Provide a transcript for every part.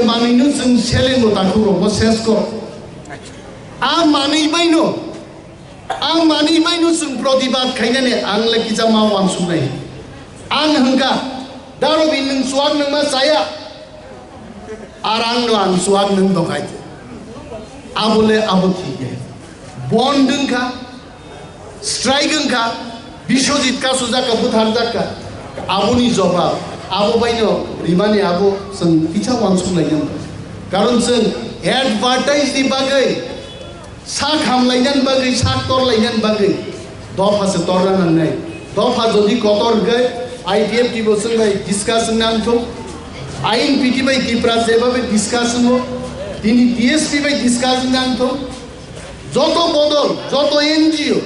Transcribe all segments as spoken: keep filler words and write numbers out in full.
Manwino chwng selengo takhuk rokbo ses kok. A manwi baino, a manwi baino chwng protibad khainani ang le kisa ma wansuknai. Ang hwnkha, Darobi nwng chuak nwngma chaya. Ar ang no ang chuak nwng dokai. Abo le abo thik ya. Bon dwngkha, strike wngkha, Biswajit kasujak kha, butharjak kha. Aboni jobab, abo baino rimani abo chwng kisa wansuk lainani. Karon chwng advertise ni bagwi, sak hamlainani bagwi, sak torlainani bagwi dopha se torna nangnai. Dopha jodi kotor hwnkhe I P F T bo chwng bai discuss wngna wngthung. Ain P T bai Tipra jeba bai discuss wngo. Tini D S P bai discuss wngna wngthung. Joto bodol, joto N G O,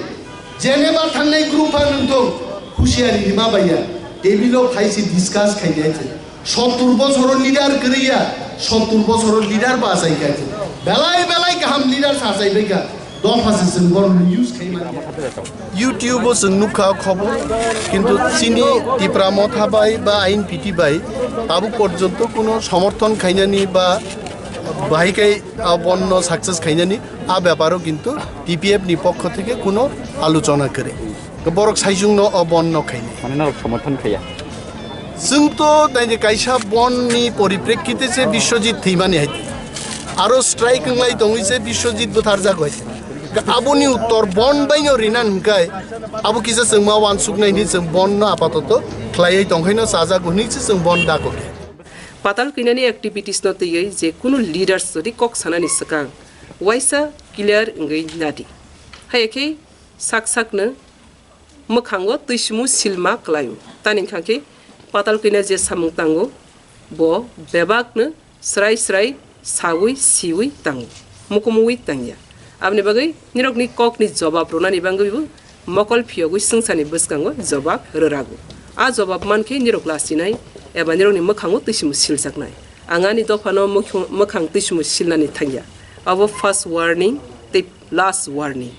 Geneva thangnai group phan wngthung, husiari rima baiya, table o khaisi discuss khainai se. Sottur bosoro leader kwrwiya, sottur bosoro leader ba achai kha se. Belai belai kaham leader sa achai bai kha, dopha se chwng borok no use khai manya. YouTube o chwng nukha khobor, kintu chini Tipra Motha bai ba Ain P T bai tabuk porjonto kuno somorthon khainani ba bahai kai a bonno success khainani a beparo kintu T P F ni pokho theke kuno alochona kwrwi. Borok saichungno o bonno khainai. Mane norok somorthon khaiya. Chwng to naidi kaisa bonni poriprekkite se Biswajit thwimani hai. Aro strike wnglai tongwi se Biswajit butharjak hai. Aboni uttor bon baino rinan hwnkhe abo kisa chwng ma wansuknai hinwi chwng bonno apatoto khlaiwi tongkhaino chajago hinwi se chwng bon dago. Patal Kwinani activities no twiwi je kunu leaders jodi kok sanani swkang waisa clear wngwi nadi. Haiya khe sak sakno mwkhango twisumu silma kwlaio. Tani wngkha khe Patal Kwina je samung tango bo bebakno srai srai saui siui tango, mukumuwi tangya. Aboni bagwi nirokni kokni jobab rwnani bagwibo mokol phiyogwi swngcharni bwskango jobab rwrago. A jobab mankhe nirok lasinai eba nirokni mwkhango twisumu siljaknai. Ang ani dophano mwkhang, mwkhang twisumu silnani thangya. Abo first warning tei last warning.